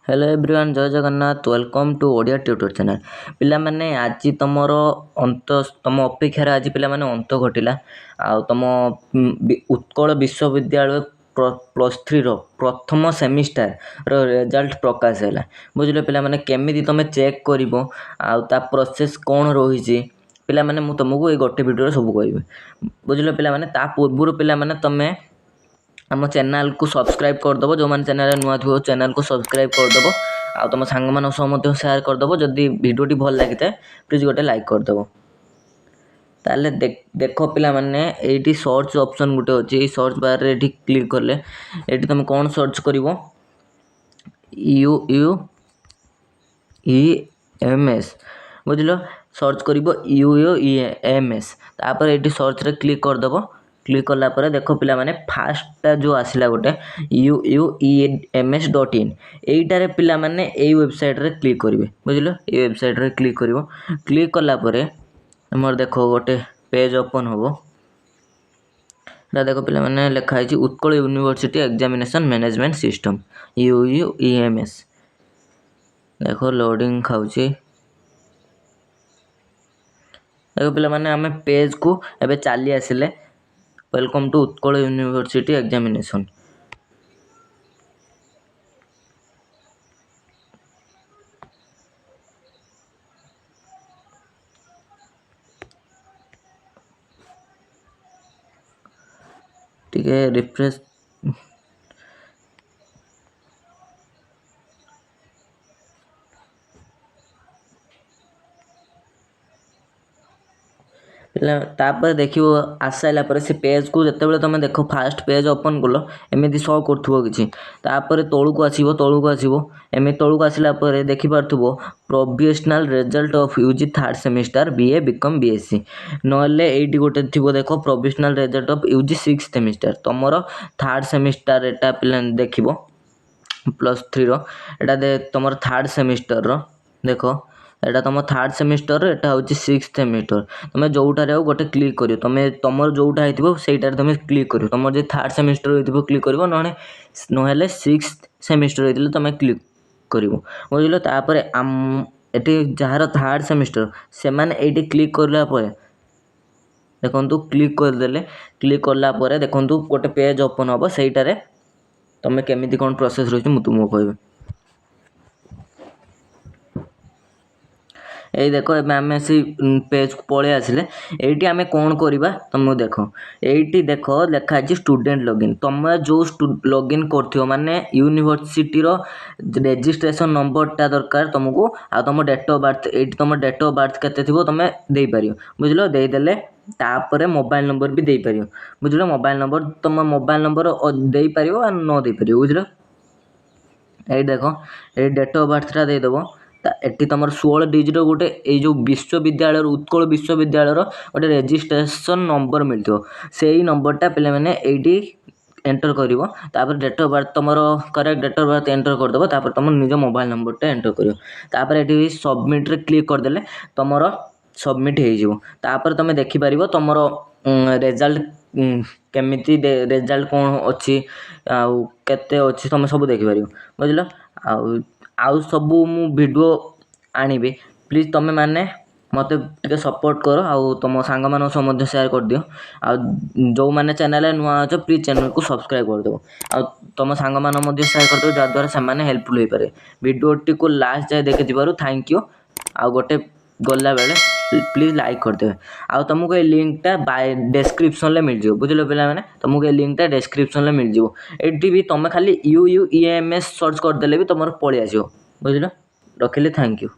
Hello everyone, Jay Jagannath. Welcome to Odia tutor channel. ପିଲାମାନେ, ଆଜି ତମର ଅନ୍ତ, ତମ ଅପେକ୍ଷାରେ ଆଜି ପିଲାମାନେ ଅନ୍ତ ଘଟିଲା ଆଉ ତମ ଉତ୍କଳ ବିଶ୍ୱବିଦ୍ୟାଳୟ ପ୍ଲସ୍ ଥ୍ରୀର ପ୍ରଥମ ସେମିଷ୍ଟାରର ରେଜଲ୍ଟ ପ୍ରକାଶ ହେଲା। ବୁଝିଲ ପିଲାମାନେ, କେମିତି ତମେ ଚେକ୍ କରିବ ଆଉ ତା ପ୍ରୋସେସ୍ କ'ଣ ରହିଛି, ପିଲାମାନେ, ମୁଁ ତମକୁ ଏଇ ଗୋଟେ ଭିଡ଼ିଓରେ ସବୁ କହିବି। ବୁଝିଲ ପିଲାମାନେ, ତା ପୂର୍ବରୁ ପିଲାମାନେ ତମେ ଆମ ଚ୍ୟାନେଲ୍କୁ ସବସ୍କ୍ରାଇବ୍ କରିଦେବ। ଯେଉଁମାନେ ଚ୍ୟାନେଲ୍ରେ ନୂଆ ଥିବ, ଚ୍ୟାନେଲ୍କୁ ସବସ୍କ୍ରାଇବ୍ କରିଦେବ ଆଉ ତୁମ ସାଙ୍ଗମାନଙ୍କ ସହ ମଧ୍ୟ ସେୟାର କରିଦେବ। ଯଦି ଭିଡ଼ିଓଟି ଭଲ ଲାଗିଥାଏ, ପ୍ଲିଜ୍ ଗୋଟେ ଲାଇକ୍ କରିଦେବ। ତାହେଲେ ଦେଖ ପିଲାମାନେ, ଏଇଠି ସର୍ଚ୍ଚ ଅପସନ୍ ଗୋଟେ ଅଛି। ଏଇ ସର୍ଚ୍ଚ ବାର୍ରେ ଏଠି କ୍ଲିକ୍ କଲେ ଏଇଠି ତୁମେ କ'ଣ ସର୍ଚ୍ଚ କରିବ? U U E M S. ବୁଝିଲ, ସର୍ଚ୍ଚ କରିବ U U E M S. ତାପରେ ଏଇଠି ସର୍ଚ୍ଚରେ କ୍ଲିକ୍ କରିଦେବ। କ୍ଲିକ୍ କଲା ପରେ ଦେଖ ପିଲାମାନେ, ଫାର୍ଷ୍ଟଟା ଯେଉଁ ଆସିଲା ଗୋଟେ U U E M S dot in, ଏଇଟାରେ ପିଲାମାନେ ଏଇ ୱେବସାଇଟ୍ରେ କ୍ଲିକ୍ କରିବେ। ବୁଝିଲ, ଏଇ ୱେବସାଇଟ୍ରେ କ୍ଲିକ୍ କରିବ। କ୍ଲିକ୍ କଲା ପରେ ଆମର ଦେଖ ଗୋଟେ ପେଜ୍ ଓପନ୍ ହେବ। ଏଇଟା ଦେଖ ପିଲାମାନେ, ଲେଖା ହେଇଛି Utkal university examination management system U U E M S. ଦେଖ, ଲୋଡ଼ିଂ ଖାଉଛି। ଦେଖ ପିଲାମାନେ, ଆମେ ପେଜ୍କୁ ଏବେ ଚାଲି ଆସିଲେ। Welcome to Utkal university examination. ଟିକେ ରିଫ୍ରେଶ୍। ତାପରେ ଦେଖିବ, ଆସିସାରିଲା ପରେ ସେ ପେଜ୍କୁ ଯେତେବେଳେ ତୁମେ ଦେଖ, ଫାଷ୍ଟ ପେଜ୍ ଓପନ୍ କଲ, ଏମିତି ଶୋ କରୁଥିବ କିଛି। ତାପରେ ତଳକୁ ଆସିବ, ତଳକୁ ଆସିବ। ଏମିତି ତଳକୁ ଆସିଲା ପରେ ଦେଖିପାରୁଥିବ provisional result of U G third semester B A B com B S C. ନହେଲେ ଏଇଠି ଗୋଟେ ଥିବ ଦେଖ, provisional result of U G six semester. ତୁମର ଥାର୍ଡ଼ ସେମିଷ୍ଟାର ଏଟା ପିଲା ଦେଖିବ, ପ୍ଲସ୍ ଥ୍ରୀର ଏଇଟା ତୁମର ଥାର୍ଡ଼ ସେମିଷ୍ଟରର। ଦେଖ, ଏଇଟା ତୁମ ଥାର୍ଡ଼ ସେମିଷ୍ଟର, ଏଇଟା ହେଉଛି ସିକ୍ସ ସେମିଷ୍ଟର। ତୁମେ ଯେଉଁଟାରେ ଆଉ ଗୋଟେ କ୍ଲିକ୍ କରିବ, ତୁମେ ତୁମର ଯେଉଁଟା ହେଇଥିବ ସେଇଟାରେ ତୁମେ କ୍ଲିକ୍ କରିବ। ତୁମର ଯଦି ଥାର୍ଡ଼ ସେମିଷ୍ଟର ହେଇଥିବ କ୍ଲିକ୍ କରିବ, ନହେଲେ ସିକ୍ସ ସେମିଷ୍ଟର ହେଇଥିଲେ ତୁମେ କ୍ଲିକ୍ କରିବ। ବୁଝିଲ? ତାପରେ ଆମ ଏଠି ଯାହାର ଥାର୍ଡ଼ ସେମିଷ୍ଟର, ସେମାନେ ଏଇଠି କ୍ଲିକ୍ କରିଲା ପରେ ଦେଖନ୍ତୁ, କ୍ଲିକ୍ କରିଦେଲେ। କ୍ଲିକ୍ କଲା ପରେ ଦେଖନ୍ତୁ ଗୋଟେ ପେଜ୍ ଓପନ୍ ହେବ। ସେଇଟାରେ ତୁମେ କେମିତି କ'ଣ ପ୍ରୋସେସ୍ ରହିଛି ମୁଁ ତୁମକୁ କହିବି। ଏଇ ଦେଖ, ଏବେ ଆମେ ସେଇ ପେଜ୍କୁ ପଳେଇ ଆସିଲେ। ଏଇଠି ଆମେ କ'ଣ କରିବା ତୁମକୁ ଦେଖ। ଏଇଠି ଦେଖ, ଲେଖା ହେଇଛି ଷ୍ଟୁଡେଣ୍ଟ ଲଗ୍ଇନ୍। ତୁମେ ଯେଉଁ ଲଗ୍ଇନ୍ କରୁଥିବ, ମାନେ ୟୁନିଭର୍ସିଟିର ରେଜିଷ୍ଟ୍ରେସନ୍ ନମ୍ବରଟା ଦରକାର ତୁମକୁ ଆଉ ତୁମ ଡେଟ୍ ଅଫ୍ ବାର୍ଥ। ଏଇଠି ତୁମ ଡେଟ୍ ଅଫ୍ ବାର୍ଥ କେତେ ଥିବ ତୁମେ ଦେଇପାରିବ। ବୁଝିଲ? ଦେଇଦେଲେ ତାପରେ ମୋବାଇଲ୍ ନମ୍ବର ବି ଦେଇପାରିବ। ବୁଝିଲ? ମୋବାଇଲ୍ ନମ୍ବର, ତୁମ ମୋବାଇଲ୍ ନମ୍ବର ଦେଇପାରିବ ଆଉ ନ ଦେଇପାରିବ। ବୁଝିଲ? ଏଇ ଦେଖ, ଏଇ ଡେଟ୍ ଅଫ୍ ବାର୍ଥଟା ଦେଇଦେବ। ଏଠି ତୁମର 16 ଡିଜିଟ୍ର ଗୋଟେ ଏଇ ଯେଉଁ ବିଶ୍ୱବିଦ୍ୟାଳୟର, ଉତ୍କଳ ବିଶ୍ୱବିଦ୍ୟାଳୟର ଗୋଟେ ରେଜିଷ୍ଟ୍ରେସନ୍ ନମ୍ବର ମିଳିଥିବ। ସେଇ ନମ୍ବରଟା ପିଲାମାନେ ଏଇଠି ଏଣ୍ଟର କରିବ। ତାପରେ ଡେଟ୍ ଅଫ୍ ବାର୍ଥ, ତୁମର correct date of birth enter କରିଦେବ। ତାପରେ ତୁମ ନିଜ ମୋବାଇଲ୍ ନମ୍ବରଟା ଏଣ୍ଟର କରିବ। ତାପରେ ଏଠି ସବମିଟ୍ରେ କ୍ଲିକ୍ କରିଦେଲେ ତୁମର ସବମିଟ୍ ହେଇଯିବ। ତାପରେ ତୁମେ ଦେଖିପାରିବ ତୁମର ରେଜଲ୍ଟ କେମିତି, ରେଜଲ୍ଟ କ'ଣ ଅଛି ଆଉ କେତେ ଅଛି, ତୁମେ ସବୁ ଦେଖିପାରିବ। ବୁଝିଲ? ଆଉ ସବୁ ମୁଁ ଭିଡ଼ିଓ ଆଣିବି। ପ୍ଲିଜ୍ ତୁମେମାନେ ମୋତେ ଟିକେ ସପୋର୍ଟ କର ଆଉ ତୁମ ସାଙ୍ଗମାନଙ୍କ ସହ ମଧ୍ୟ ସେୟାର କରିଦିଅ। ଆଉ ଯେଉଁମାନେ ଚ୍ୟାନେଲ୍ରେ ନୂଆ ଅଛ, ପ୍ଲିଜ୍ ଚ୍ୟାନେଲ୍କୁ ସବସ୍କ୍ରାଇବ୍ କରିଦେବ ଆଉ ତୁମ ସାଙ୍ଗମାନଙ୍କୁ ମଧ୍ୟ ସେୟାର କରିଦେବ, ଯାହାଦ୍ୱାରା ସେମାନେ ହେଲ୍ପଫୁଲ୍ ହେଇପାରିବେ। ଭିଡ଼ିଓଟିକୁ ଲାଷ୍ଟ ଯାଏ ଦେଖିଥିବାରୁ thank you. ଆଉ ଗୋଟେ ଗଲାବେଳେ ପ୍ଲିଜ୍ ଲାଇକ୍ କରିଦେବେ। ଆଉ ତୁମକୁ ଏଇ ଲିଙ୍କଟା ବାଇ ଡେସ୍କ୍ରିପସନ୍ରେ ମିଳିଯିବ। ବୁଝିଲ ପିଲାମାନେ, ତୁମକୁ ଏଇ ଲିଙ୍କଟା ଡେସ୍କ୍ରିପସନ୍ରେ ମିଳିଯିବ। ଏଠି ବି ତୁମେ ଖାଲି U U E M S search କରିଦେଲେ ବି ତୁମର ପଳେଇ ଆସିବ। ବୁଝିଲ? ରଖିଲି, thank you.